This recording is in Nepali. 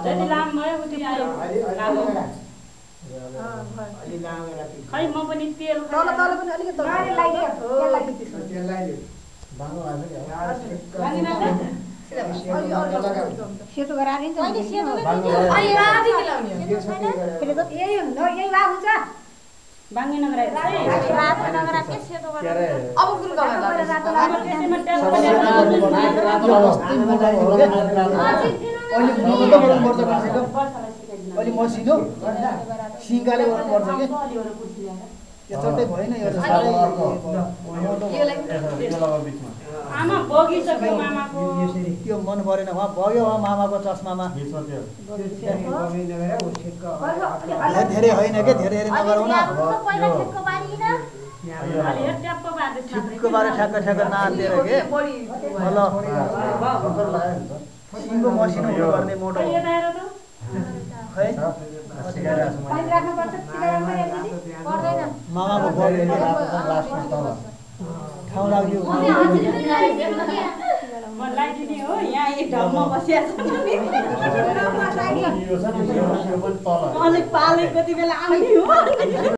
जति लामो भयो उति आयो लामो खै म पनि तेल तल तल पनि अलिकति तल लाग्यो तेल लाग्यो त्यसमा तेल लाग्यो बाङ्गो आछ के लागिन सेतो गराएर नि त अहिले सेतो अहिले राति के लाउने यही हो यही वा हुन्छ बाङ्गे नगराइ रात नगरा के सेतो गरेर अब कुन कमा रातो अब त्यसैमा ट्याप पनि अलि मसिनो सिङ्गाले गर्नुपर्छ के चट्टै भएन यो आमा बगिसक्यो मामाको त्यो मन परेन वहाँ बग्यो वहाँ मामाको चस्मामा धेरै होइन के धेरै नगरौँ न पहिला ठेक्को बारीन अलि ट्याप बार्दै ठिक्क बारे ठ्याक्क ठ्याक्क नातेर के ल सिङ्गो मसिनो हुनुपर्ने मोटो खै यता हेर त खै पानी राख्नुपर्छ सिगारेटमा एकदिन पर्दैन मामाको बग्यो के ठाउँ लाग्यो म लाइदिने हो यहाँ एक ढममा बसिरहेको छु नि अलिक पाले कति बेला आउने हो